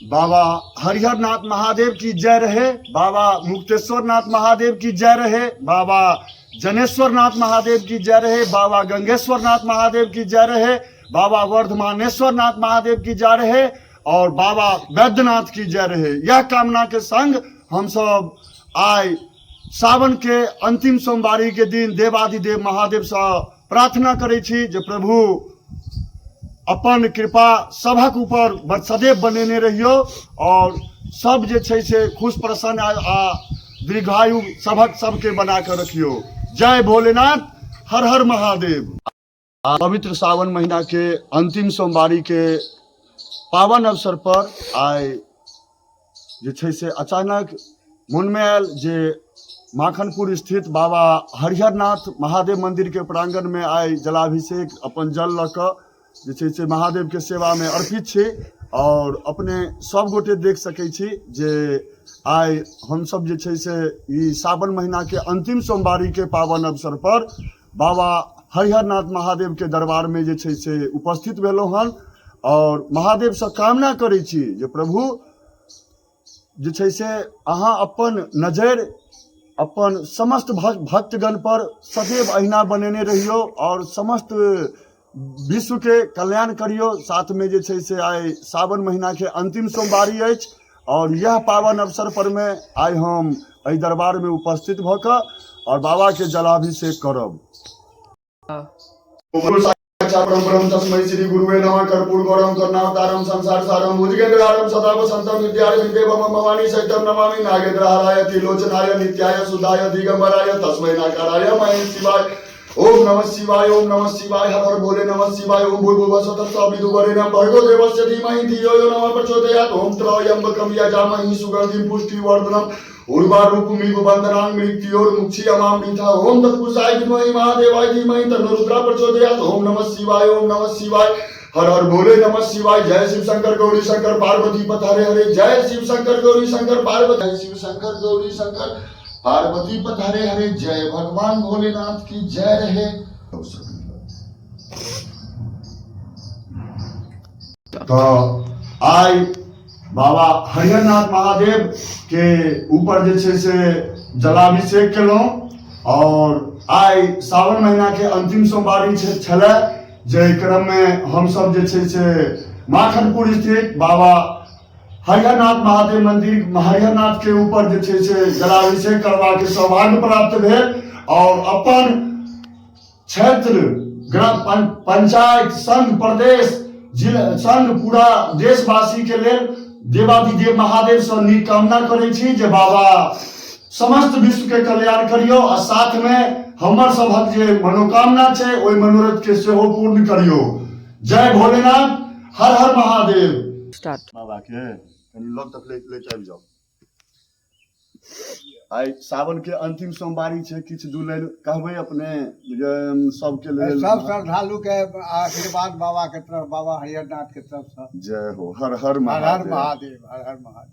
बाबा हरिहर नाथ महादेव की जय रहे, बाबा मुक्तेश्वर नाथ महादेव की जय रहे, बाबा जनेश्वर नाथ महादेव की जय रहे, बाबा गंगेश्वर नाथ महादेव की जय रहे, बाबा वर्धमानेश्वर नाथ महादेव की जय रहे और बाबा वैद्यनाथ की जय रहे। यह कामना के संग हम सब आइ सावन के अंतिम सोमवारी के दिन देवाधिदेव महादेव से प्रार्थना करै छी जे प्रभु अपन कृपा सभक ऊपर सदैव बनेने रहियौ और सब जे छै से खुश प्रसन्न आ दीर्घायु सभक सबके बना कऽ रखियौ। जय भोलेनाथ, हर हर महादेव। पवित्र सावन महीना के अंतिम सोमवारी के पावन अवसर पर आइ जे छै से अचानक मोनमे आयल जे माखनपुर स्थित बाबा हरिहरनाथ महादेव मन्दिरके प्राङ्गणमे आइ जलाभिषेक अपन जल लऽ कऽ जे छै से महादेवके सेवामे अर्पित छी आओर अपने सब गोटे देख सकै छी जे आइ हमसब जे छै से ई सावन महीनाके अन्तिम सोमवारीके पावन अवसर पर बाबा हरिहरनाथ महादेवके दरबारमे जे छै से उपस्थित भेलहुँ हन आओर महादेवसँ कामना करै छी जे प्रभु जे छै से अहाँ अपन नजरि अपन समस्त भक्तगण पर सदैव अहिना बनेने रहियौ आओर समस्त विश्वके कल्याण करियौ। साथमे जे छै से आइ सावन महीनाके अन्तिम सोमवारी अछि आओर यह पावन अवसर पर मे आइ हम एहि दरबारमे उपस्थित भऽ कऽ आओर बाबाके जलाभिषेक करब। परम तस्मै श्री गुरुवे नमः। कर्पूर गौरम करुणावतारम संसार सारम भुजगेन्द्रहारम सदा वसंतम विद्यारविंदे मम भवानी सहितम नमामि नागेन्द्रहाराय त्रिलोचनाय नित्याय सुधाय दिगंबराय तस्मै नाकाराय महे शिवाय। ओम नमः शिवाय, ओम नमः शिवाय, हर हर भोले नमः शिवाय। ओम भूर्भुवः स्वः तत्सवितुर्वरेण्यं भर्गो देवस्य धीमहि धियो यो नमः प्रचोदयात्। ओम त्र्यम्बकं यजामहि सुगन्धिं पुष्टिवर्धनम् उर्वारुकमिव बन्धनान् मृत्योर्मुक्षीयमामृता। ओम तत्पुरुषाय विद्महे महादेवाय धीमहि तन्नो रुद्रः प्रचोदयात्। ओम नमः शिवाय, ओम नमः शिवाय, हर हर भोले नमः शिवाय। जय शिव शंकर गौरी शंकर पार्वती पत हरे हरे। जय शिव शंकर गौरी शंकर पार्वती, जय शिव शंकर गौरी शंकर पार्वती पत हरे हरे। जय भगवान भोलेनाथ की जय रहे। तऽ आइ बाबा हरिहरनाथ महादेव के ऊपर जे छै से जलाभिषेक केलहुँ आओर आइ सावन महीना के अंतिम सोमवारी छलै, जाहि क्रममे हमसब जे छै से माखनपुर स्थित बाबा हरिहरनाथ महादेव मंदिर हरिहरनाथ के ऊपर जे छै से जलाभिषेक करबाके सौभाग्य प्राप्त भेल आओर अपन क्षेत्र ग्राम पंचायत संघ प्रदेश जिला संघ पूरा देशवासी के लेल देवाधिदेव महादेव से नीक कामना करै छी जे बाबा समस्त विश्व के कल्याण करियौ आ साथ में हमर सभक जे मनोकामना छै ओहि मनोरथ के सेहो पूर्ण करियौ। जय भोलेनाथ, हर हर महादेव। स्टार्ट। बाबा के कनि लग तक ले आबि जाउ। आइ सावन के अंतिम सोमवारी छै, किछु दू लाइन कहबै अपने जे सबके लेल? सब श्रद्धालु के आशीर्वाद बाबा के तरफ, बाबा हरिहरनाथ के तरफ से। जय हो, हर हर हर हर महादेव, महादेव, हर हर महादेव।